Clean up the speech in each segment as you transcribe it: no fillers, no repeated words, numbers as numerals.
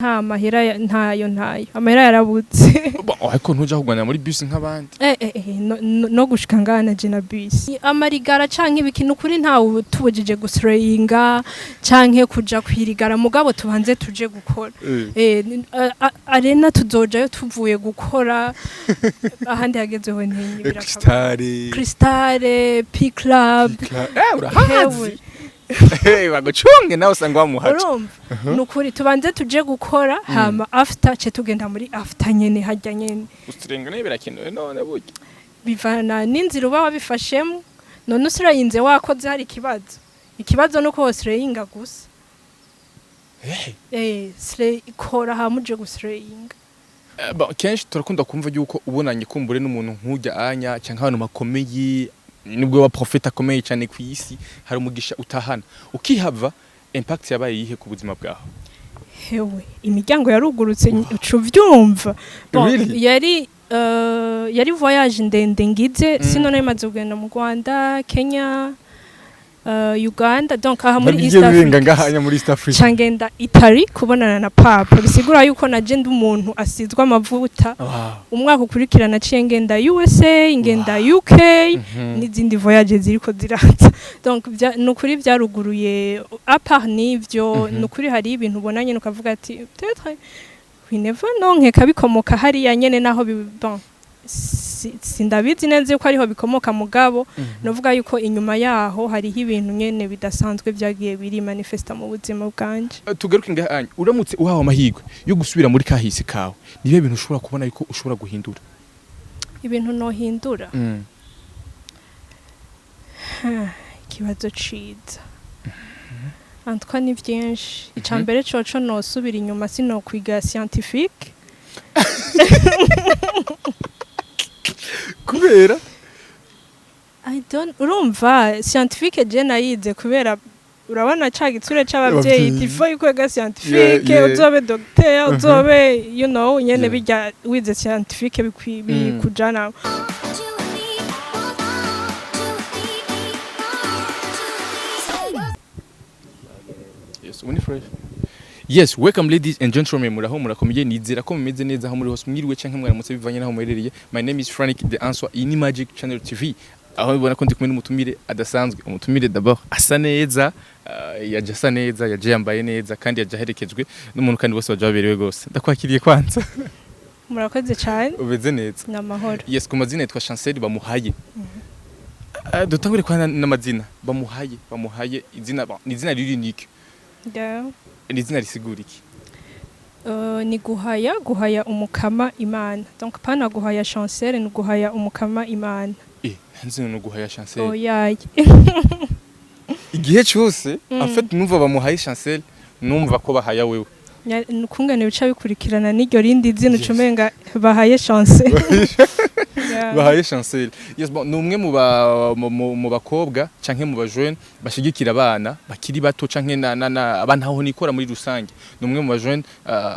Nta mahera ntayo amahera yarabutse. Bon, ariko ntuja kugwanira muri bus nk'abandi? No gushika ngana je na bus amarigara canke ibiki, nukuri ntawe tubujije gusrayinga canke kuja kwirigara, mugabo tubanze tuje gukora. Arena tuzojayo tuvuye gukora, ahandi hagezeho ntinyi birakaba. Cristale. Cristale, P Club. Urahazi. Hewe. Bagucunge nawe usanga wamuhaca. Urumva, nukuri tubanze tuje gukora, hama after ce tugenda muri after nyene harya nyene. Usirenga nayo birakenewe none burya. Bivana n'inzira uba wabifashemo. None usirayinze wakoze, hari ikibazo? Ikibazo nuko wosirayinga gusa. Slay ikora hama uje gusirayinga. Bon, kenshi turakunda kumva yuko ubonanye kumbure n'umuntu nk'ujya anya cyangwa abantu bakomeye, nubwo wa prophète akomeye cyane ku isi, hari umugisha utahana ukihava. Impact yabaye yihe ku buzima bwawe? Hewe, imiryango yarugurutse, uca uvyumva. Bon, Really? yari voyage ndende ngize. Sino nari maze kugenda mu Rwanda, Kenya, Uganda, donc aha muri East Africa. Ngahanya muri East Africa. Ca ngenda Italy kubonana na Papa, bisigura yuko naje ndi umuntu asizwe amavuta. Umwaka ukurikira naciye ngenda USA, ngenda UK, n'izindi voyage ziriko ziraza. Donc nukuri byaruguruye. À part n'ivyo, nukuri hari ibintu ubona nyene ukavuga ati peut-être, we never know, nkeka bikomoka hariya nyene, naho bon, sindabizi neza yuko ariho bikomoka, mugabo novuga yuko inyuma yaho hariho ibintu nyene bidasanzwe byagiye biri manifesta mu buzima bwanje. Tugaruke ngahanya, uramutse uhawe amahirwe yo gusubira muri kahise kawe, nibihe bintu ushobora kubona yuko ushobora guhindura? Ibintu nohindura? Ikibazo ciza. Antwa ni byinshi. Ica mbere coco, nosubira inyuma sinokwiga scientifique. Kubera? I don't, urumva, scientifique je nayize kubera urabona ca gitsure c'abavyeyi, Abavyeyi. il faut yuko wiga scientifique, uzobe docteur, uzobe nyene bijya wize scientifique bikujana. Two, three, four, two, three, four, two, three. Yes, ubu ni fresh. Yes, welcome ladies and gentlemen, muraho, murakomeye? Nizera ko mumeze neza aho muri hose, mwiriwe canke mwaramutse bivanye naho muherereye. My name is Frank The Answer, iyi ni Magic Channel TV. Aho mubona ko ndi kumwe n'umutumire adasanzwe. Umutumire d'abord asa neza, yaje asa neza, yaje yambaye neza kandi yaje aherekejwe n'umuntu kandi bose baje baberewe gose. Ndakwakiriye kwanza. Murakoze cyane. Umeze neza? Ni amahoro. Yes, ku mazina yitwa Chancel Bamuhaye. Dutangure kwa n'amazina Bamuhaye, Bamuhaye izina, bon, ni izina riri unique. Ni izina risigura iki? Ni guhaya, guhaya umukama Imana. Donc pana guhaya Chancel, ni guhaya umukama Imana. Nzi no guhaya Chancel. Oyaye. Igihe cyose en fait numva Bamuhaye Chancel, numva ko bahaya wewe. Nukungene bica bikurikirana n'iryo rindi zina, ucumenga bahaye chance. Yeah. Bahaye Chancel. Yes, bon, ni umwe mu ba mu bakobwa canke mu ba jeune bashigikira abana bakiri bato canke na abantu aho nikora muri rusange. Ni umwe mu ba jeune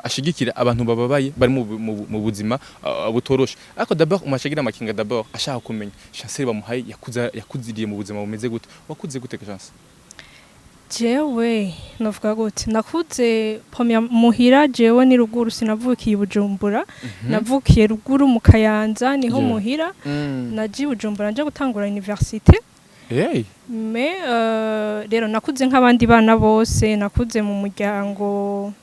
ashigikira abantu bababaye bari mu buzima butoroshe. Ariko d'abord umashagira amakinga, d'abord ashaka kumenya Chancel Bamuhaye yakuza yakuziriye mu buzima bumeze gute? Wakuze gute, Chance? Jewe novuga gute, nakuze première muhira, jewe ni ruguru, sinavukiye i Bujumbura, navukiye ruguru mu Kayanza niho muhira. Naje i Bujumbura nje gutangura université. Hey. Mais rero nakuze nk'abandi bana bose, nakuze mu muryango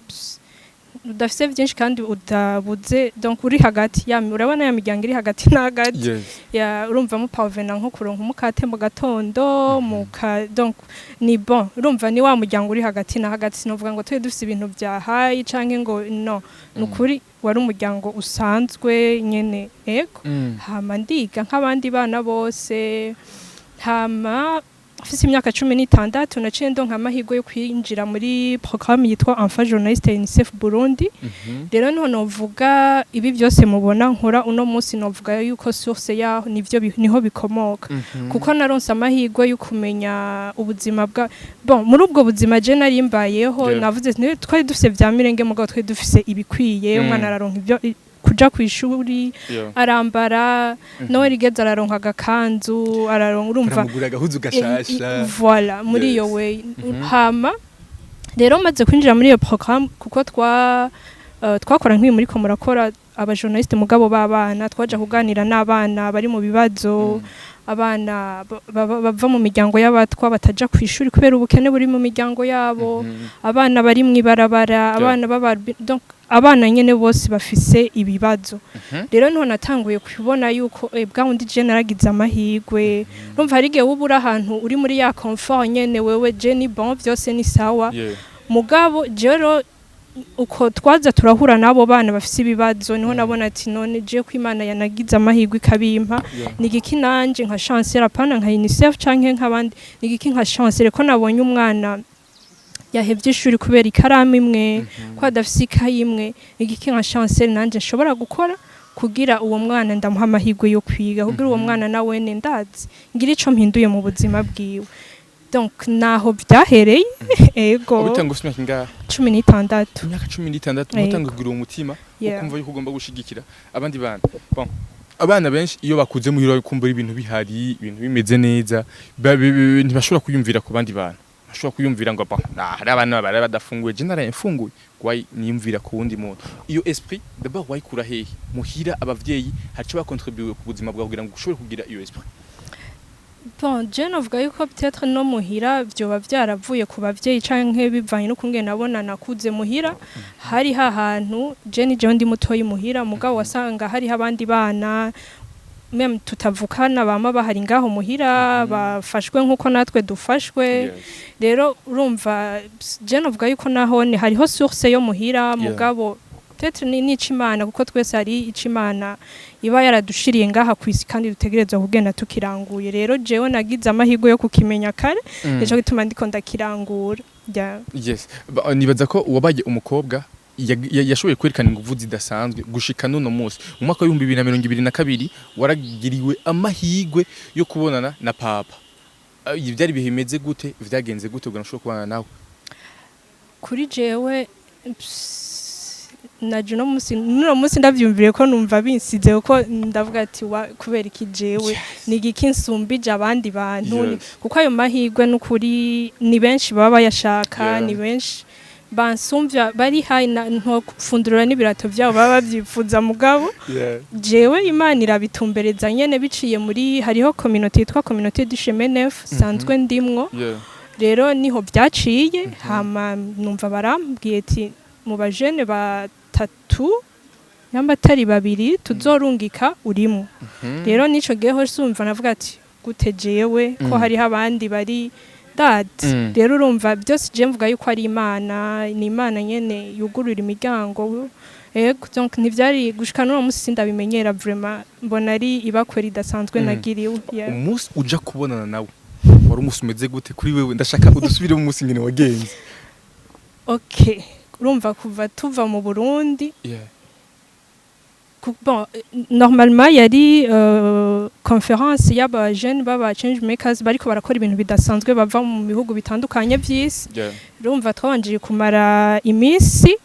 udafise byinshi kandi udabuze, donc uri hagati ya, urabona ya miryango iri hagati na hagati. Ya, urumva mupavena nko kuronka umukate mu gatondo muka, donc ni bon, urumva ni wa muryango uri hagati na hagati. Sinovuga ngo twe dufise ibintu bya hayi canke ngo no, nukuri wari umuryango usanzwe nyene, ego. Hama ndiga nk'abandi bana bose, hama mfise imyaka 16 naciye ndonka amahirwe yo kwinjira muri programme yitwa Enfant Journaliste UNICEF Burundi. Rero niho novuga ibi byose mubona nkora uno munsi, novuga yuko source yaho nivyo niho bikomoka, kuko naronse amahirwe yo kumenya ubuzima bwa, bon, muri ubwo buzima je nari mbayeho. Navuze nti twari dufise vya mirenge, mugabo twari dufise ibikwiye. Umwana araronka ibyo kuja kw'ishuri, arambara, Noel igeze araronka agakanzu, araronka, urumva. Baramugura agahuzu gashasha. Voilà, muri iyo way. Hama Rero maze kwinjira muri iyo programme, kuko twakora nk'ibi muriko murakora, abajournaliste mugabo b'abana, twaja kuganira n'abana bari mu bibazo, abana bava mu miryango y'abatwa bataja ku ishuri kubera ubukene buri mu miryango yabo, abana bari mu ibarabara, abana baba, donc abana nyene bose bafise ibibazo. Rero niho natanguye kubona yuko bwa wundi je naragize amahirwe. Urumva hari igihe uba uri ahantu uri muri ya confort nyene, wewe je ni bon, vyose ni sawa. Mugabo rero uko twaza turahura n'abo bana bafise ibibazo, niho nabona ati none je ko Imana yanagize amahirwe ikabimpa, ni igiki nanje nka Chancel, apana nka UNICEF canke nk'abandi, ni igiki nka Chancel, ko nabonye umwana yahevye ishuri kubera ikaramu imwe, ko adafise ikayi imwe, ni igiki nka Chancel nanje nshobora gukora kugira uwo mwana ndamuha amahirwe yo kwiga, kugira uwo mwana nawene ndazi ngira ico mpinduye mu buzima bwiwe? Donc naho vyahereye, ego. Ubitanga ufite imyaka ingahe? 16. Imyaka 16. Yego. Utanga kugira uwo mutima ukumva yuko ugomba gushigikira abandi bana. Bon, abana benshi iyo bakuze muhira kumva ibintu bihari, ibintu bimeze neza, ntibashobora kwiyumvira ku bandi bantu. Bashobora kwiyumvira ngo bon, nah, hari abana bari badafunguye, je naraye mfunguye, why niyumvira ku wundi muntu? Iyo esprit d'abord wayikura hehe? Muhira abavyeyi hari ico bakontribuye ku buzima bwawe kugira ngo ushobore kugira iyo esprit? Bon, je novuga yuko peut-être no muhira vyoba vyaravuye ku bavyeyi canke bivanye n'ukungene nabona nakuze muhira. Hari hahantu je ni jewe ndi mutoyi muhira, mugabo wasanga hariho abandi bana même tutavukana bama bahari ngaho muhira, bafashwe nkuko natwe dufashwe. Rero urumva je novuga yuko nahone hariho source yo muhira, mugabo peut-être ni n'icimana, kuko twese hari icimana iba yaradushiriye ngaha kwisi kandi dutegerezwa kugenda tukiranguye. Rero jewe nagize amahirwe yo kukimenya kare, nico gituma ndiko ndakirangura. Yeah. Yes. Nibaza ko wabaye umukobwa yashoboye kwerekana inguvu zidasanzwe gushika n'uno munsi. Mu mwaka w'2022 waragiriwe amahirwe yo kubonana na Papa. Ibi byari ibihe bimeze gute? Vyagenze gute kugira ngo ushobore kubonana nawe? Kuri jewe naje uno munsi ndavyumviriye ko numva binsize, kuko ndavuga ati kubera iki jewe? Ni igiki nsumbije abandi bantu? Kuko ayo mahirwe n'ukuri ni benshi baba bayashaka. Ni benshi bansumvya bari hayi nto gupfundurura n'ibirato vyabo baba bavyifuza, mugabo jewe Imana irabitumbereza nyene biciye muri hariho communauté yitwa Communauté du Chemin Neuf sanzwe ndimwo. Rero niho byaciye, hama numva barambwiye ati mu bajene batatu nyamba atari babiri tuzorungika urimo. Rero nico gihe hose umva navuga ati gute jewe ko hariho abandi bari dad? Rero urumva byose je mvuga yuko ari Imana, ni Imana nyene yugurura imiryango. Ego, donc ntivyari gushika n'uwo munsi sindabimenyera vraiment, mbona ari ibakwe ridasanzwe nagiriwe. Yeah. Umunsi uja kubonana nawe wari umunsi umeze gute kuri wewe? Ndashaka udusubire mu munsi ngene wagenze. Okay, urumva kuva tuva mu Burundi, bon, normalement yari conférence y'aba jeunes baba change makers bariko barakora ibintu bidasanzwe, bava mu bihugu bitandukanye vy'isi. Urumva twabanjije kumara iminsi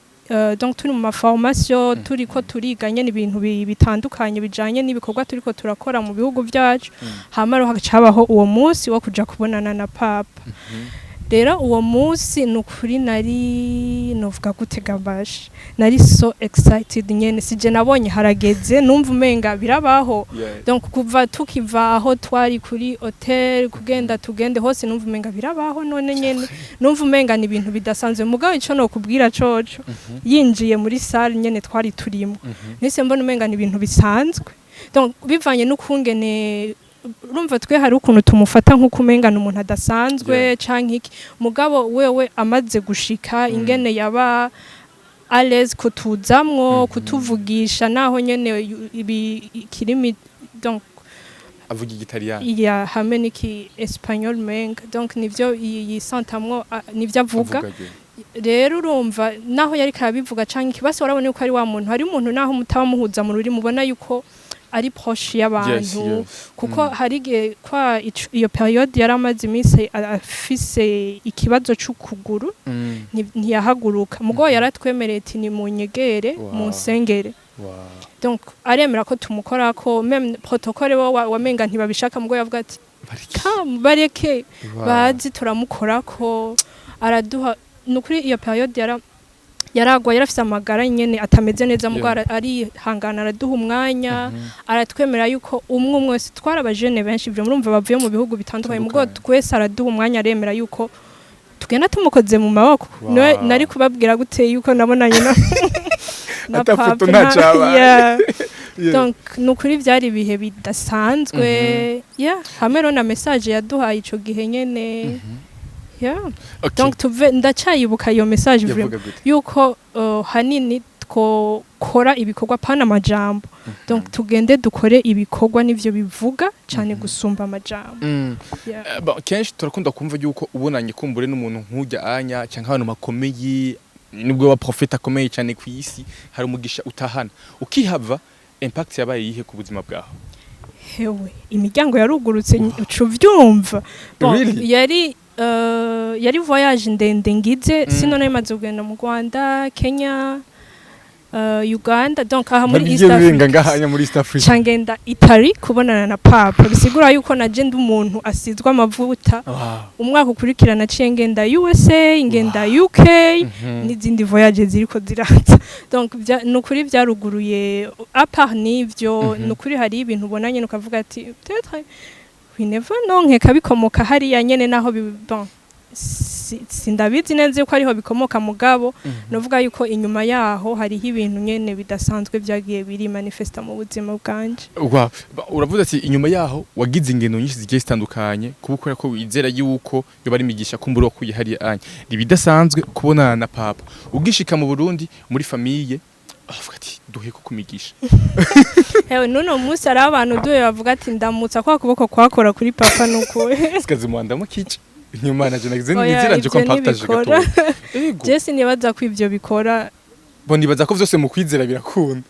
donc turi mu maformation, turiko turiga nyene ibintu bitandukanye bijanye n'ibikorwa turiko turakora mu bihugu vyacu. Hama rero hagaca habaho uwo munsi wo kuja kubonana na Papa. Rero uwo munsi ni ukuri nari novuga gute gabashe, nari so excited nyene, sije nabonye harageze, numva umenga birabaho. Donc kuva tukiva aho twari kuri hotel kugenda tugende hose, numva umenga birabaho none nyene, numva umenga ni ibintu bidasanzwe. Mugabo ico nokubwira coco, yinjiye muri salle nyene twari turimo, nise mbona umenga ni ibintu bisanzwe. Donc bivanye n'ukungene urumva twe hari ukuntu tumufata nk'uko umenga ni umuntu adasanzwe canke iki, mugabo wewe amaze gushika, ingene yaba à l'aise kutuzamwo, kutuvugisha, naho nyene ibi ikirimi donc Avuga Igitaliyani. Ya, hamwe n'iki espagnol menga, donc nivyo yisantamwo nivyo avuga. Rero urumva naho yariko arabivuga canke ikibasi, warabona yuko ari wa muntu, hari umuntu naho mutaba muhuza mu rurimi ubona yuko ari proche y'abantu. Kuko hari igihe kwa iyo période yari amaze iminsi afise ikibazo c'ukuguru, ntiyahaguruka, mugabo yaratwemereye ati ni munyegere, munsengere. Donc aremera ko tumukorako, même protocole bo wamenga ntibabishaka, mugabo yavuga ati Bareke. Kam bareke, bazi turamukorako, araduha. Nukuri iyo période yaragwa, yarafise amagara nyene atameze neza, mugo arihangana, araduha umwanya, aratwemera yuko umwe umwe wese, twari abajene benshi ivyo murumva, bavuye mu bihugu bitandukanye, mugo twese araduha umwanya, aremera yuko tugenda tumukoze mu maboko. Niwe nari kubabwira gute yuko nabonanye na Ata foto papa ntacabaye. Yeah. Donc nukuri byari ibihe bidasanzwe, yeah, hamwe rero na message yaduhaye ico gihe nyene, yeah. Donc tuve ndacayibuka iyo message vraiment, Yavuga gute? yuko hanini twokora ibikorwa, pana amajambo. Donc tugende dukore ibikorwa, nivyo bivuga cyane gusumba amajambo. Yeah. Bon, kenshi turakunda kumva yuko ubonanye kumbure n'umuntu nk'ujya anya cyangwa abantu bakomeye, nubwo wa prophète akomeye cyane ku isi, hari umugisha utahana ukihava. Impact yabaye yihe ku buzima bwawe? Hewe, imiryango yarugurutse, uca uvyumva. Bon, Really? yari voyage ndende ngize. Sino nari maze kugenda mu Rwanda, Kenya, Uganda, donc aha muri East birenga Africa. Ngahanya muri East Africa. Ca ngenda Italy kubonana na papa, bisigura yuko naje ndi umuntu asizwe amavuta. Umwaka ukurikira naciye ngenda USA, ngenda UK, n'izindi voyage ziriko ziraza. Donc nukuri byaruguruye. À part n'ivyo, nukuri hari ibintu ubona nyene ukavuga ati peut-être, we never know, nkeka bikomoka hariya nyene, naho bon, sindabizi neza yuko ariho bikomoka, mugabo novuga yuko inyuma yaho hariho ibintu nyene bidasanzwe byagiye biri manifesta mu buzima bwanje. Wow. Uravuze ati inyuma yaho wagize ingendo nyinshi zigiye zitandukanye, kuba ukora ko wizera yuko yoba ari imigisha kumbura wakuye hariya anya ibidasanzwe kubonana na papa. Ugishika mu Burundi, muri famille avuga ati duhe ko kumigisha. Hewe, nuno munsi hariho abantu duhe bavuga ati ndamutsa kwa kuboko kwakora kuri papa nuko. Sikazimuandamo kici inyuma naje nagize Oya, niziranje ko ivyo mpartage ntibikora. gato. Ego. Je sinibaza ko ivyo bikora. Bo nibaza ko vyose mu kwizera birakunda,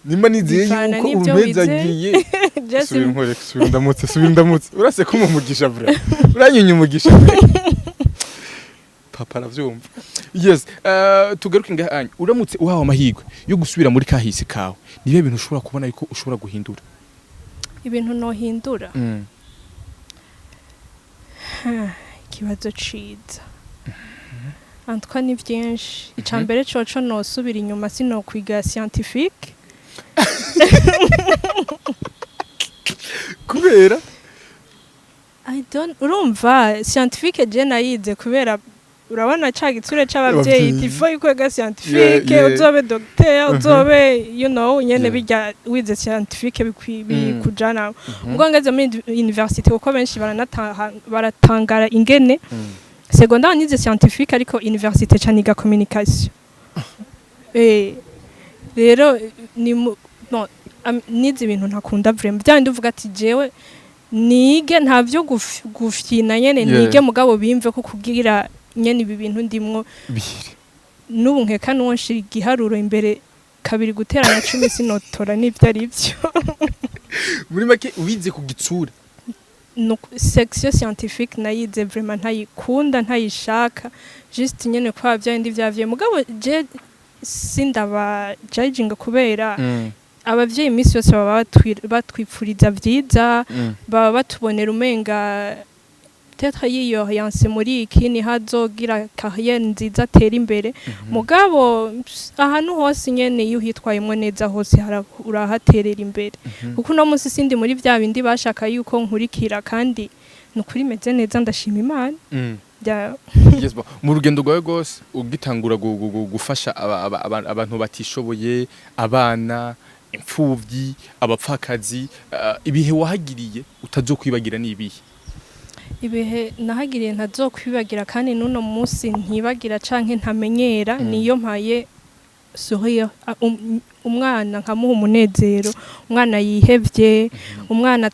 nimba nizeye Bivana yuko n'ivyo umpezagiye. Je Subira inkore, subira ndamutse, subira ndamutse. Urase ko umugisha bra uranyinya umugisha, papa aravyumva. Yes, tugaruke ngaha. Uramutse uhawe amahirwe yo gusubira muri kahise kawe, nibe bintu ushobora kubona yuko ushobora guhindura? Ibintu nohindura? Ikibazo ciza antwa ni byinshi. Ica mbere coco, nosubira inyuma sinokwiga scientifique. Kubera? I don't, urumva scientifique je nayize kubera urabona ca gitsure c'abavyeyi, Abavyeyi. il faut yuko wiga scientifique, uzobe docteur, uzobe nyene bijya wize scientifique bikujana. Ubwo ngeze muri université, kuko benshi baratangara ingene secondaire nize scientifique, ariko université ca niga communication. Rero ni bon, nize ibintu ntakunda vraiment, bya bindi uvuga ati jewe nige nta vyo gufyina nyene, nige mugabo bimve ko kugira nyene ibi bintu ndimwo. Bihire. N'ubu nkeka nuwo nshira igiharuro imbere, kabiri guteranya 10, sinotora n'ivyo ari vyo. Muri make wize ku gitsura. Section scientifique nayize vraiment ntayikunda, ntayishaka, juste nyene kwa bya bindi vyavye. Mugabo je sindaba judging, kubera abavyeyi iminsi yose baba batwipfuriza vyiza, baba batubonera umenga peut-être yiyorience muri iki niho azogira carrière nziza, atera imbere. Mugabo ahantu hose nyene iyo uhitwayemwo neza hose urahaterera imbere, kuko uno munsi sindi muri vya bindi bashaka yuko nkurikira, kandi nukuri meze neza, ndashima Imana. Yes, bon. Mu rugendo rwawe rwose, ugitangura gufasha abantu batishoboye, abana, imfuvyi, abapfakazi, ibihe wahagiriye utazokwibagira ni ibihe? Ibihe nahagiriye ntazokwibagira kandi n'uno munsi ntibagira canke ntamenyera, niyo mpaye sourire umwana, nkamuha umunezero, umwana yihevye, umwana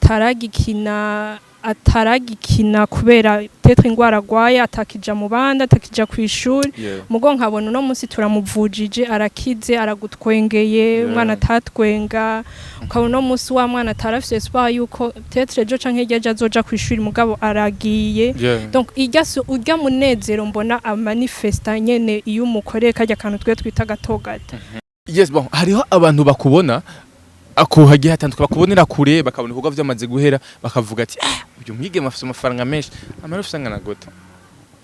ataragikina kubera peut-être ingwara agwaye, atakija mu bandi, atakija kw'ishuri, mugo nkabona uno munsi turamuvujije, arakize, aragutwengeye. Umwana atatwenga, ukabona uno munsi wa mwana atarafise espoir yuko peut-être ejo canke hirya ejo azoja kw'ishuri, mugabo aragiye. Donc urya munezero mbona amanifesta nyene iyo umukoreye karya kantu twe twita gatogata. Yes, bon, hariho abantu bakubona ako hagiye hatandukanye, bakubonera kure, bakabona ibikorwa vyamaze guhera, bakavuga ati ah, uyu mwigeme afise amafaranga menshi. Amara ufise angana gute?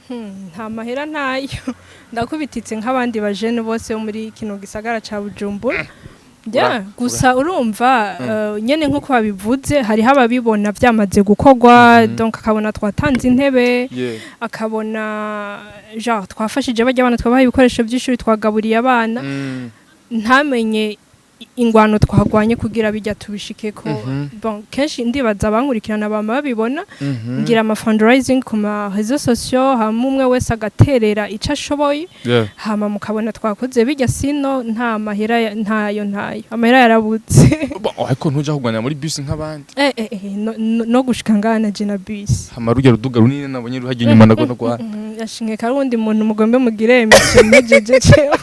Nta mahera ntayo, ndakubititse nk'abandi bajene bose bo muri kino gisagara ca Bujumbura. Yeah, gusa urumva nyene nk'uko babivuze, hariho ababibona vyamaze gukorwa, donc akabona twatanze intebe, akabona genre twafashije bajya abana, twabaha ibikoresho by'ishuri, twagaburiye abana, ntamenye ingwano twagwanye kugira bijya tubishikeko. Bon, kenshi ndibaza abankurikirana bama babibona, ngira ama fundraising ku ma réseaux sociaux, hama umwe wese agaterera ico ashoboye, hama mukabona twakoze bijya. Sino nta mahera ntayo, amahera yarabutse. Bon, ariko ntuja kugwanira muri bus nk'abandi? No gushika ngana je na bus. Hama rujya ruduga runini nabonye ruhajya inyuma ndagona kwa Yashinge kari uwundi muntu mugombe mugire émission ntejeje jewe.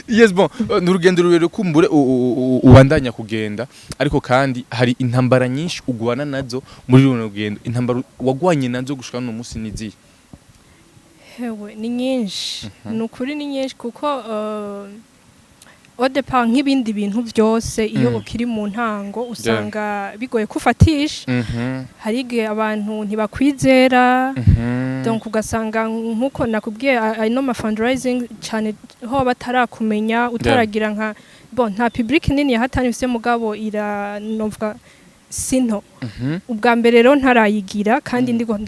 Yes, bon, ni urugendo rurerure kumbure ubandanya kugenda, ariko kandi hari intambara nyinshi ugwana nazo muri runo rugendo. Intambara wagwanye nazo gushika no munsi nizihe? Hewe, ni nyinshi, ni ukuri ni nyinshi, kuko au départ, nk'ibindi bintu byose, iyo ukiri mu ntango usanga bigoye kufatisha. Hari igihe abantu ntibakwizera, donc ugasanga nk'uko nakubwiye ano ma fundraising cyane ho batarakumenya, utaragira nka, bon, nta public nini yahatanye ufise, mugabo iranovuga sinto. Ubwa mbere rero ntarayigira kandi ndiko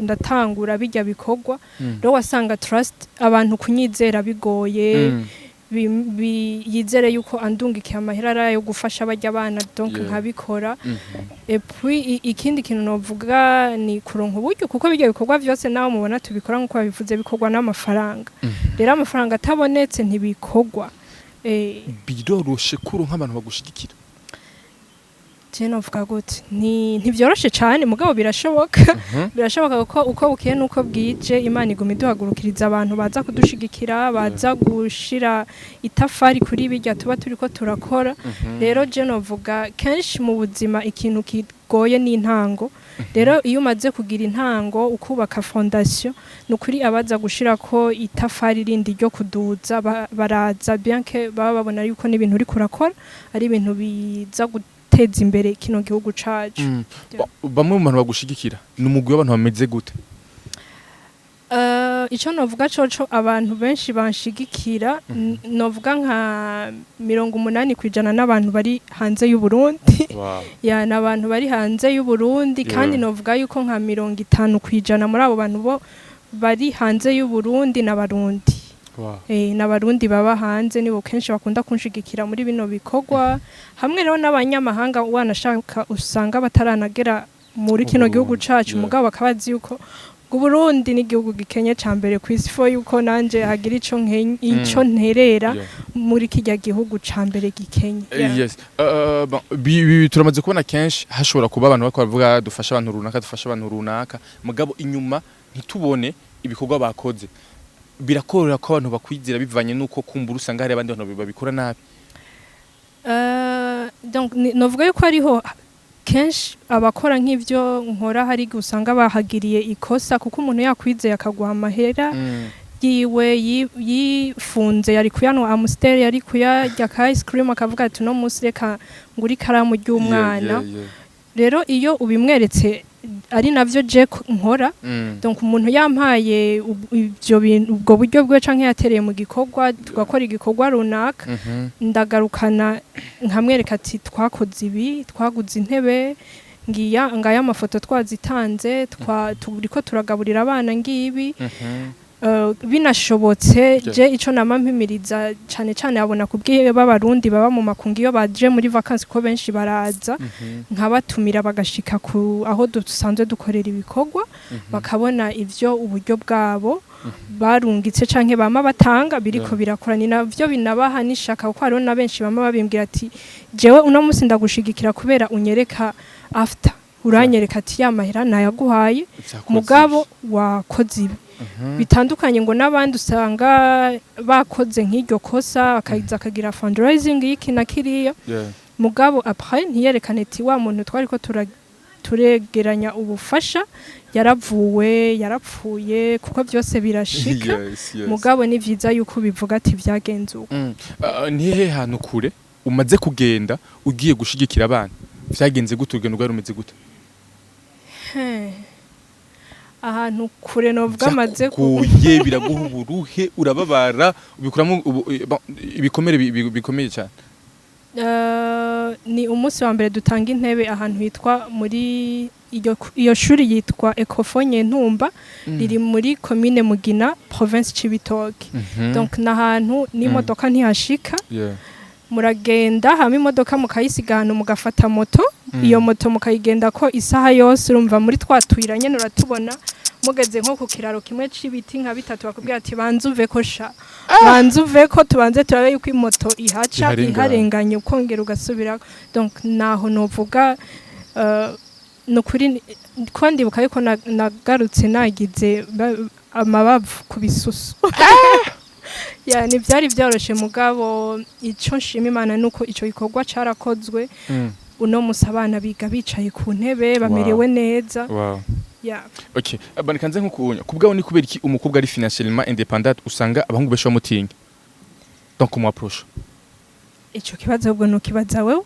ndatangura bijya bikorwa, rero wasanga trust, abantu kunyizera bigoye, yizere yuko andungikiye amahera ari ayo gufasha bajya abana, donc nkabikora. Et puis ikindi kintu novuga ni kuronka uburyo, kuko bijya bikorwa byose nawe mubona tubikora, nk'uko babivuze, bikorwa n'amafaranga. Rero amafaranga atabonetse ntibikorwa. Biroroshe kuronka abantu bagushigikira? Je novuga gute, ni ntivyoroshe cane, mugabo birashoboka. Birashoboka kuko uko bukeye nuko bwije Imana iguma iduhagurukiriza abantu baza kudushigikira, baza gushira itafari kuri bijya tuba turiko turakora. Rero je novuga kenshi mu buzima ikintu kigoye ni intango. Rero iyo umaze kugira intango, ukubaka fondation, ni ukuri abaza gushirako itafari rindi ryo kuduza baraza, bien que baba babona yuko n'ibintu uriko urakora ari ibintu biza guteza imbere kino gihugu cacu. Bamwe mu bantu bagushigikira ni umugwi w'abantu bameze gute? Ico novuga coco, abantu benshi banshigikira, novuga nka 80% n'abantu bari hanze y'u Burundi. Ya, n'abantu bari hanze y'u Burundi. Kandi novuga yuko nka 50% muri abo bantu bo bari hanze y'u Burundi n'Abarundi. N'Abarundi baba hanze nibo kenshi bakunda kunshigikira muri bino bikorwa, hamwe rero n'abanyamahanga wanashaka usanga bataranagera muri kino gihugu Burundi, cacu, mugabo bakaba bazi yuko ngo Burundi ni igihugu gikenye ca mbere ku isi, fo yuko nanje hagira ico nterera muri kirya gihugu ca mbere gikenye. Yes. Bon, turamaze kubona kenshi hashobora kuba abantu bariko baravuga dufasha abantu runaka, dufasha abantu runaka, mugabo inyuma ntitubone ibikorwa bakoze. Birakorohera ko abantu bakwizera bivanye nuko kumbura usanga hari abandi bantu babikora nabi? Donc novuga yuko hariho kenshi abakora nk'ivyo nkora, hari igihe usanga bahagiriye ikosa, kuko umuntu yakwizeye akaguha amahera yiwe yifunze, yari kuyanwa Amstel, yari kuyarya ka ice cream, akavuga ati: "Uno munsi reka ngure ikaramu ry'umwana." Rero iyo ubimweretse, ari navyo je nkora, donc umuntu yampaye ivyo bintu, ubwo buryo bwe canke yatereye mu gikorwa, tugakora igikorwa runaka, ndagarukana nkamwereka ati: "Twakoze ibi, twaguze intebe, ngiya ngaya amafoto twazitanze, turiko turagaburira abana ngibi." Binashobotse, je ico nama mpimiriza cane cane abona kubwiye b'Abarundi baba mu makungu, iyo baje muri vacances, ko benshi baraza, nkabatumira bagashika ku aho dusanzwe dukorera ibikorwa, bakabona ivyo uburyo bwabo barungitse canke bama batanga biriko birakora. Ni navyo binabaha n'ishaka, kuko hariho na benshi bama babimbwira ati: "Jewe uno munsi ndagushigikira kubera unyereka after, uranyereka ati ya mahera nayaguhaye, Vyakoze mugabo ibi. wakoze ibi." Bitandukanye ngo n'abandi usanga bakoze nk'iryo kosa, akaza akagira fundraising y'iki na kiriya, mugabo après ntiyerekane ati wa muntu twariko turegeranya ubufasha yaravuwe, yarapfuye, kuko byose birashika. Yes. Mugabo ni vyiza yuko ubivuga ati vyagenze uko. Ni hehe hantu kure umaze kugenda ugiye gushigikira abana? Vyagenze gute? Urugendo rwari rumeze gute? He. Ahantu kure novuga amaze ku Byakugoye, biraguha uburuhe, urababara, ubikuramo bon, ibikomere bikomeye cyane. Ni umunsi wa mbere dutanga intebe ahantu hitwa muri iyo shuri yitwa Ecofo Ntumba, riri muri commune Mugina, province Cibitoke. Donc n'ahantu n'imodoka ntihashika. Muragenda, hama imodoka mukayisiga ahantu, mugafata moto. Iyo moto mukayigenda ko isaha yose. Urumva muri twa tuyira nyene uratubona, mugeze nko ku kiraro kimwe c'ibiti nka bitatu, bakubwira ati: "Banza uve ko sha, banza uve ko, tubanze turabe yuko imoto ihaca." Iharengana. Iharenganye, ukongera ugasubira. Donc naho novuga, nukuri ko ndibuka yuko nagarutse nagize amabavu ku bisusu. Ya, ntibyari byoroshe, mugabo ico nshima Imana nuko ico gikorwa carakozwe. Uno musi abana biga bicaye ku ntebe, bamerewe neza. Ya. Okay, bana kanze nko kunya. Kubwaho ni kubera iki umukobwa ari financièrement indépendant usanga abahungu benshi bamutinya? Donc umu approche. Ico kibazo ahubwo nukibaza wewe,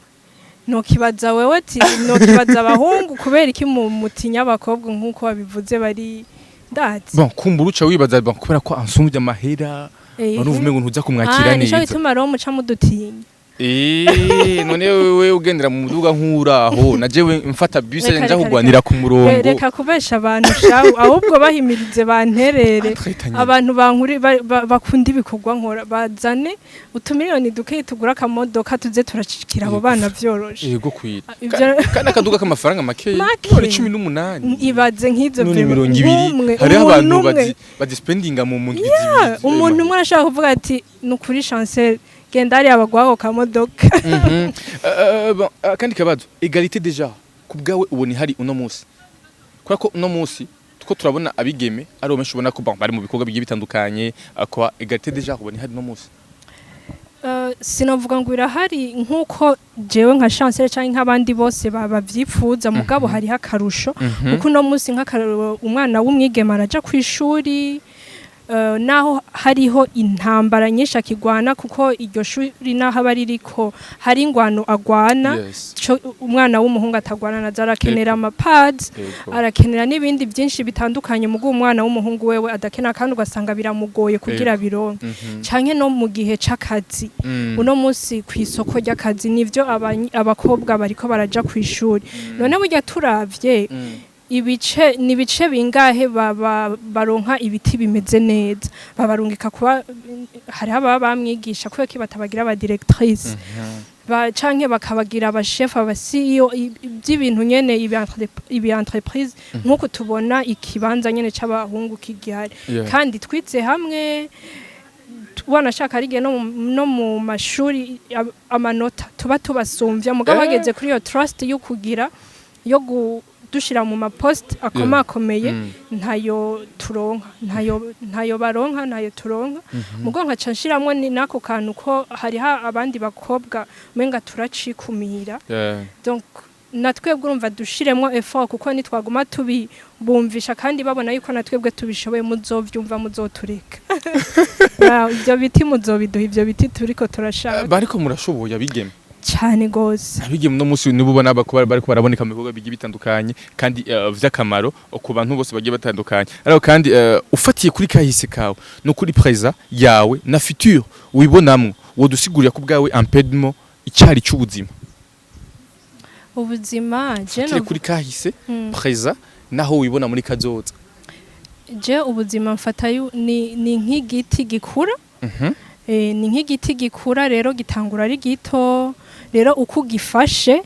nukibaza wewe ati nukibaza abahungu kubera iki mutinya abakobwa nk'uko babivuze bari ndazi. Bon, kumbura uca wibaza, bon, kubera ko ansumvye amahera, none uvume ngo ntuza kumwakira Ah, nico neza. gituma rero muca mudutinya. Eh, none wewe ugendera mu muduga nk'uraho, na jewe mfata bus Reka, nja reka, kugwanira ku murongo. Reka kubesha abantu shahu, ahubwo bahimirize banterere. Twitanye. Abantu bankuri bakunda ibikorwa nkora bazane utumiliyoni dukeyi tugura akamodoka, tuze turacikira abo bana vyoroshe. Yego kwira. Ivyo Kandi akaduga k'amafaranga makeya. Make. None 18. Ibaze nk'ivyo None vyema. 20. Nk'umwe, Hariho umuntu abantu umwe. Bazispendinga mu ndwi zibiri. Umuntu umwe arashaka kuvuga ati: "Nukuri Chancel, genda hariya baguha ako kamodoka." Bon, akandi kabazo, égalité déjà ku bwawe ubona ihari uno munsi? Kubera ko uno munsi two turabona abigeme ari benshi, ubona ko bon, bari mu bikorwa bigiye bitandukanye, kwa égalité déjà ubona ihari uno munsi? Sinovuga ngo irahari nk'uko jewe nka Chancel canke nk'abandi bose bavyipfuza, mugabo hariho akarusho, kuko uno munsi nk'akarorero umwana w'umwigeme araja kw'ishuri, naho hariho intambara nyinshi akigwana, kuko iryo shuri naho aba ririko hari ingwano agwana co umwana w'umuhungu atagwana nazo. Arakenera ama pads, arakenera n'ibindi byinshi bitandukanye, mugo umwana w'umuhungu wewe adakenera, kandi ugasanga biramugoye kugira bironke. Canke no mu gihe c'akazi, uno munsi ku isoko ry'akazi nivyo abakobwa bariko baraja ku ishuri. None burya turavye ibice ni ibice bingahe baronka ibiti bimeze neza, babarungika kuba? Hariho ababa bamwigisha, kubera ko batabagira aba directrice ba canke bakabagira aba chef, aba CEO by'ibintu nyene, ibi entreprise, nk'uko tubona ikibanza nyene c'abahungu kigihari. Kandi twize hamwe, wanashaka ari igihe no mu mashuri amanota tuba tubasumvya, mugabo hageze kuri iyo trust yo kugira yo dushira mu ma poste akomakomeye, ntayo turonka, ntayo baronka, ntayo turonka. Mugo nkaca nshiramwo ni nako kantu ko hariho abandi bakobwa umenga turacikumira. Donc na twebwe urumva dushiremwo effort, kuko nitwaguma tubibumvisha kandi babona yuko na twebwe tubishoboye, muzovyumva, muzotureka. Ya, ivyo biti muzobiduha, ivyo biti turiko turashaka. Bariko murashoboye abigeme. Cane gose. Abigeme no munsi nibo ubona bariko baraboneka mu bikorwa bigiye bitandukanye kandi vy'akamaro ku bantu bose bagiye batandukanye. Ariko kandi ufatiye kuri kahise kawe no kuri présent yawe na futur wibonamwo, wodusigurira ku bwawe impediment icyari cy'ubuzima? Ubuzima je Ufatire kuri kahise, présent, naho wibona muri kazoza. Je ubuzima mfata ni nk'igiti gikura. Ni nk'igiti gikura rero, gitangura ari gito. Rero uko ugifashe,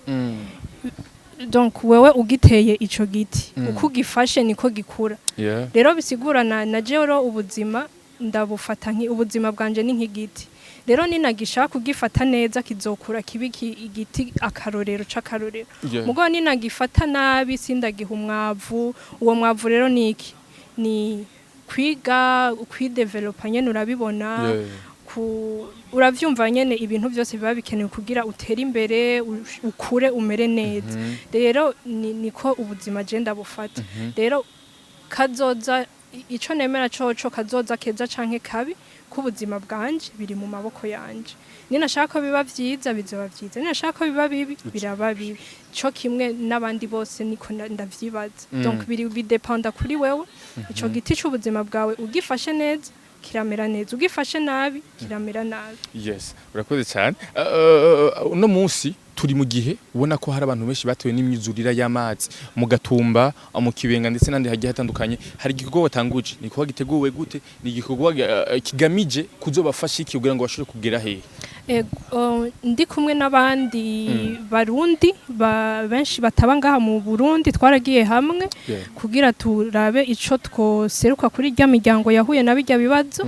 donc wewe ugiteye ico giti, uko ugifashe niko gikura. Rero bisigura na jewe rero ubuzima ndabufata nki ubuzima bwanje ni nk'igiti. Rero ninagishaka kugifata neza, kizokura kibi igiti akarorero c'akarorero. Mugabo ninagifata nabi, sindagiha umwavu. Uwo mwavu rero ni iki? Ni kwiga, kwidevelopa nyene, urabibona, uravyumva nyene, ibintu byose biba bikenewe kugira utere imbere, ukure, umere neza. Rero niko ubuzima je ndabufata. Rero kazoza, ico nemera coco, kazoza keza canke kabi k'ubuzima bwanje biri mu maboko yanje. Ninashaka ko biba vyiza, bizoba vyiza, ninashaka ko biba bibi, biraba bibi. Co kimwe n'abandi bose, niko ndavyibaza. Donc biri bidependa kuri wewe. Ico giti c'ubuzima bwawe ugifashe neza kiramera neza, ugifashe nabi kiramera nabi. Yes, urakoze cyane. Uno munsi turi mu gihe ubona ko hari abantu benshi batewe n'imyuzurira y'amazi mu Gatumba, mu Kibenga ndetse n'andi hagiye hatandukanye. Hari igikorwa watanguje, ni igikorwa giteguwe gute? Ni igikorwa kigamije kuzobafasha iki kugira ngo bashobore kugera hehe? Ego, ndi kumwe n'abandi Barundi benshi bataba ngaha mu Burundi, twaragiye hamwe kugira turabe ico twoseruka kuri rya miryango yahuye na bijya bibazo.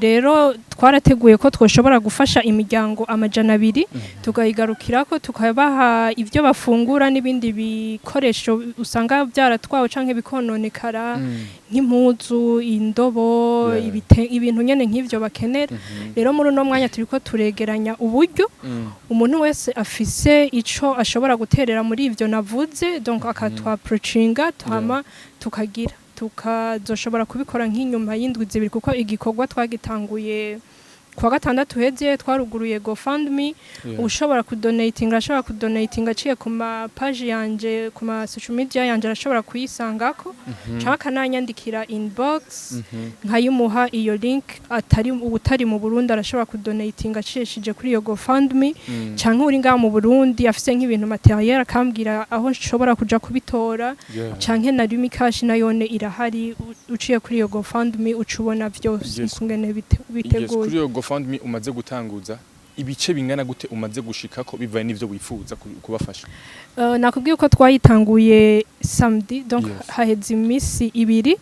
Rero twarateguye ko twoshobora gufasha imiryango 200, tukayigarukirako, tukabaha ibyo bafungura n'ibindi bikoresho usanga byaratwawe canke bikononekara, nk'impuzu, indobo, ibintu nyene nk'ivyo bakenera. Rero muri uno mwanya turiko turegeranya uburyo. Umuntu wese afise ico ashobora guterera muri ivyo navuze, donc akatwapproachinga, tuhama tukagira tukazoshobora kubikora nk'inyuma y'indwi 2, kuko igikorwa twagitanguye kuwa gatandatu heze. Twaruguruye GoFundMe. Ushobora kudonatinga arashobora kudonatinga aciye ku ma page yanje, ku ma social media yanje, arashobora kuyisangako, canke akananyandikira inbox nkayimuha iyo link. Atari utari mu Burundi arashobora kudonatinga acishije kuri iyo GoFundMe, canke uri ngaha mu Burundi afise nk'ibintu matériel akambwira aho nshobora kuja kubitora, canke na Lumicash nayone irahari. Uciye kuri iyo GoFundMe uca ubona vyose ukungene biteguye. Kuri iyo GoFundMe umaze gutanguza, ibice bingana gute umaze gushikako bivaye n'ivyo wifuza kubafasha? Nakubwiye ko twayitanguye samedi, donc haheze iminsi 2.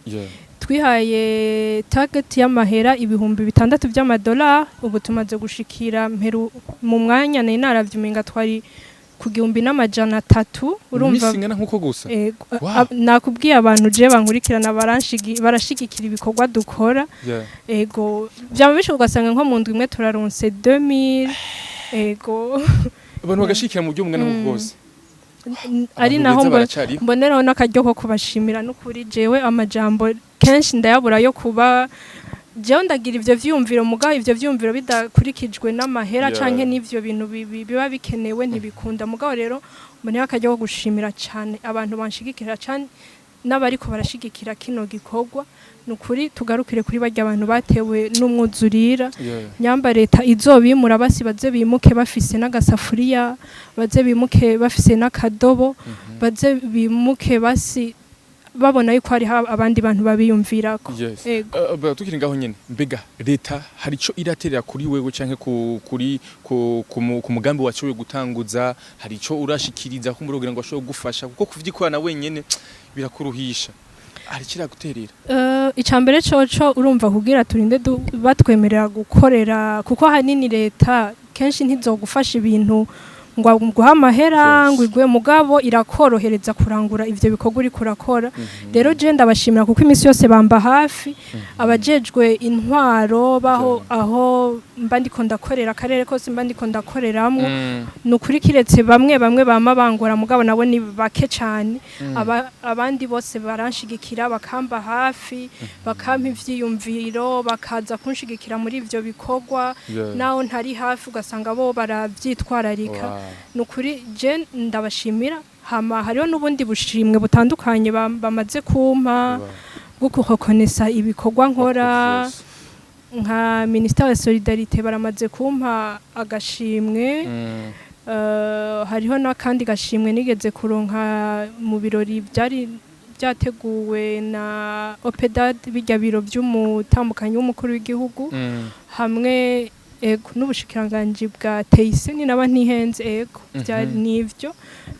Twihaye target y'amahera 6000 by'amadolari. Ubu tumaze gushikira mperu mu mwanya nari naravye, umenga twari ku 1300, urumva. Iminsi ingana nk'uko gusa? Ego, nakubwiye, abantu je bankurikirana barashigikira ibikorwa dukora. Ego, vyama bishoboka ugasanga nko mu ndwi imwe turaronse 2000, ego. Abantu bagashikira mu buryo bungana nk'uko bwose. Ari Abantu naho beza baracariho. mboneraho n'akaryo ko kubashimira. N'ukuri jewe amajambo kenshi ndayabura yo kuba jewe ndagira ivyo vyiyumviro, mugabo ivyo vyiyumviro bidakurikijwe n'amahera canke n'ivyo bintu biba bikenewe ntibikunda. Mugabo rero mboneraho akaryo ko gushimira cane abantu banshigikira cane n'abariko barashigikira kino gikorwa. Nukuri tugarukire kuri barya abantu batewe n'umwuzurira. Nyamba leta izobimura, basi baze bimuke bafise n'agasafuriya, baze bimuke bafise n'akadobo, baze bimuke basi babona yuko hariho abandi bantu babiyumvirako. Ego. Tukiri ngaho nyene, mbega leta hari ico iraterera kuri wewe canke ku kuri ku, ku, mu- ku mugambi wacoye gutanguza? Hari ico urashikiriza kumbura kugira ngo ashobore gufasha, kuko kuvyikorana wenyene birakuruhisha? Hari ico iraguterera? Icambere coco, urumva, kugira turinde batwemerera gukorera, kuko hanini leta kenshi ntizogufasha ibintu ngo nguhe amahera ngo iguhe, mugabo irakorohereza kurangura ivyo bikorwa uriko urakora. Rero je ndabashimira kuko imisi yose bamba hafi, abajejwe intwaro baho aho mba ndiko ndakorera, akarere kose mba ndiko ndakoreramwo. Ni ukuri, kiretse bamwe bamwe bama bangora, mugabo nabo ni bake cane. Abandi bose baranshigikira, bakamba hafi, bakampa ivyiyumviro, bakaza kunshigikira muri ivyo bikorwa. Naho ntari hafi, ugasanga bo baravyitwararika. Ni ukuri je ndabashimira. Hama hariho n'ubundi bushimwe butandukanye bamaze kumpa bwo kureconnaissa ibikorwa nkora. Nka ministère ya solidarité baramaze kumpa agashimwe. Hariho n'akandi gashimwe nigeze kuronka mu birori byari byateguwe na OPDAD, bijya biro by'umutambukanyi w'umukuru w'igihugu, hamwe, ego, n'ubushikiranganji bwa TIC, ni naba ntihenze, ego, byari nivyo.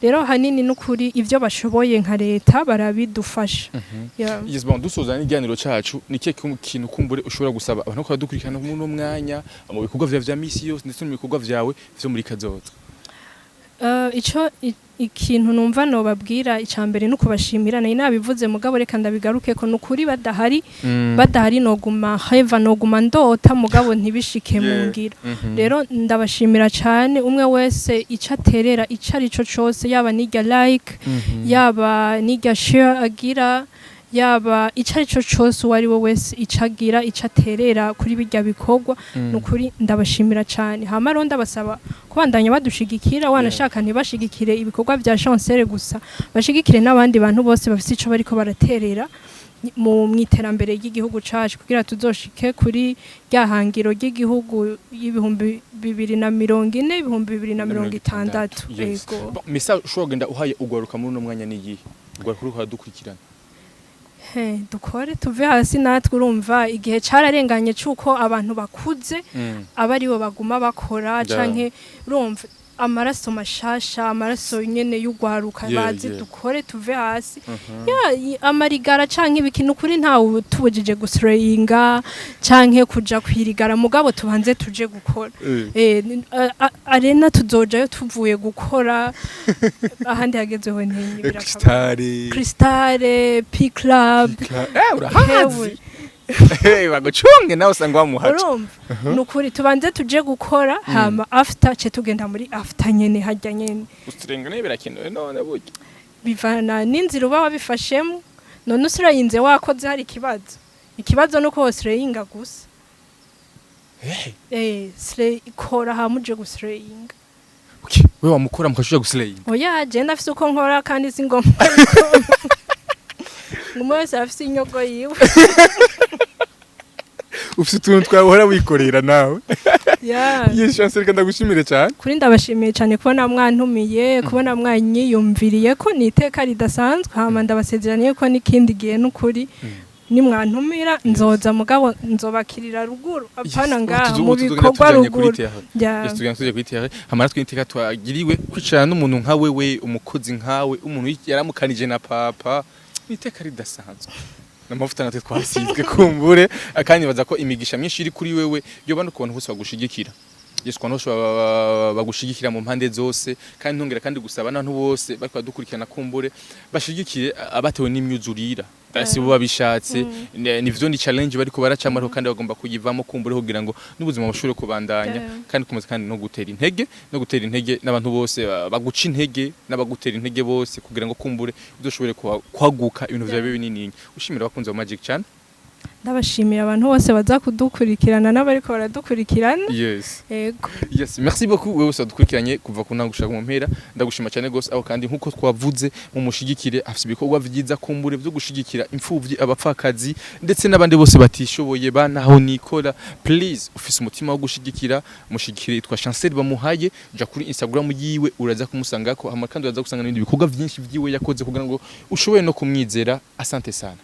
Rero hanini n'ukuri ivyo bashoboye nka leta barabidufasha. Yeah. Yes, bon, dusoza n'ikiganiro cacu, ni kihe kintu kumbure ushobora gusaba abantu ko badukurikirana muri uno mwanya mu bikorwa vyawe vya misi yose ndetse no mu bikorwa vyawe vyo muri kazoza? Ico ikintu numva nobabwira, icambere no kubashimira, nari nabivuze mugabo reka ndabigaruke ko nukuri badahari noguma heva, noguma ndota mugabo ntibishike mu ngiro. Rero ndabashimira cyane, umwe wese ico aterera, ico arico cose, yaba nirya like, yaba nirya share agira. Yaba ico ari cyo cose, uwo ari we wese, ico agira, ico aterera kuri birya bikorwa, nukuri ndabashimira cyane. Hama rero ndabasaba kubandanya badushigikira, wanashaka ntibashigikire ibikorwa bya Chancel gusa, bashigikire n'abandi bantu bose bafise ico bariko baraterera mu mwiterambere ry'igihugu cacu, kugira tuzoshike kuri rya hangiro ry'igihugu y'2040, 2060. Yes. Ego. Bon, message ushobora kugenda uhaye ugwaruka muri uno mwanya ni iyihe? Ugwaruka uriko uradukurikirana. He, dukore tuve hasi natwe. Urumva, igihe cararenganye c'uko abantu bakuze aba aribo baguma bakora, canke urumva amaraso mashasha, amaraso nyene y'ugwaruka, bazi dukore tuve hasi. Ya amarigara canke ibiki, nukuri ntawe tubujije gusrayinga canke kuja kwirigara, mugabo tubanze tuje gukora. Arena tuzojayo tuvuye gukora. Ahandi hagezeho ntinyi birakaba. Cristale. Cristale, P Club. Urahazi. Hewe. Hey, bagucunge nawe usanga wamuhaca. Urumva, nukuri tubanze tuje gukora, hama after ce tugenda muri after nyene hajya nyene. Usirenga ne birakenewe none burya? Bivana n'inzira uba wabifashemo. None usirayinze wakoze, hari ikibazo? Ikibazo nuko wosirayinga gusa. Slay ikora hama uje gusirayinga. Okay, wewe wamukora mukashuja guslaying? Oya, je ndafise uko nkora kandi si ngombwa. Umwe wese afise inyogo yiwe. Ufite utuntu twahora wikorera nawe. Yeah. Yes, Chancel, reka ndagushimire cyane. Kuri ndabashimiye cyane kubona mwantumiye, kubona mwanyiyumviriye, ko ni iteka ridasanzwe. Hama ndabasezeraniye ko n'ikindi gihe n'ukuri nimwantumira nzoza, mugabo nzobakirira ruguru, apana ngaha, mu bikorwa ruguru. Ya. Yes, tugenda tujya kuri terrain. Hama natwe iteka twagiriwe kwicarana n'umuntu nka wewe, umukozi nkawe, umuntu yaramukanije na papa, ni iteka ridasanzwe. N'amavuta natwe twasizwe kumbure, kandi baza ko imigisha myinshi iri kuri wewe yoba no ku bantu bose bagushigikira. Yes, ku bantu bose bagushigikira mu mpande zose. Kandi ntongera kandi gusaba n'abantu bose bariko badukurikirana, kumbure bashigikire abatewe n'imyuzurira. Si bo babishatse, nivyo, ni challenge bariko baracamo, ariko kandi bagomba kuyivamo kumbure kugira ngo n'ubuzima bushobore kubandanya. Kandi komeza kandi no gutera intege n'abantu bose baguca intege n'abagutera intege bose, kugira ngo kumbure uzoshobore kwaguka, ibintu vyawe binini. Ushimira abakunzi ba Magic Channel. Ndabashimiye abantu bose baza kudukurikirana n'abariko baradukurikirana. Yego. Yes, merci beaucoup wewe wese wadukurikiranye kuva ku ntango gushika mu mpera. Ndagushima cyane gose. Aho kandi nkuko twavuze, mumushigikire, afise ibikorwa vyiza kumbure byo gushigikira imfuvyi, abapfakazi ndetse n'abandi bose batishoboye banaho nikora. Please, ufise umutima wo gushigikira, mushigikire. Yitwa Chancel Bamuhaye. Ja kuri Instagram yiwe, uraza kumusangako, hama kandi uraza gusanga n'ibindi bikorwa vyinshi vyiwe yakoze kugira ngo ushobore no kumwizera. Asante sana.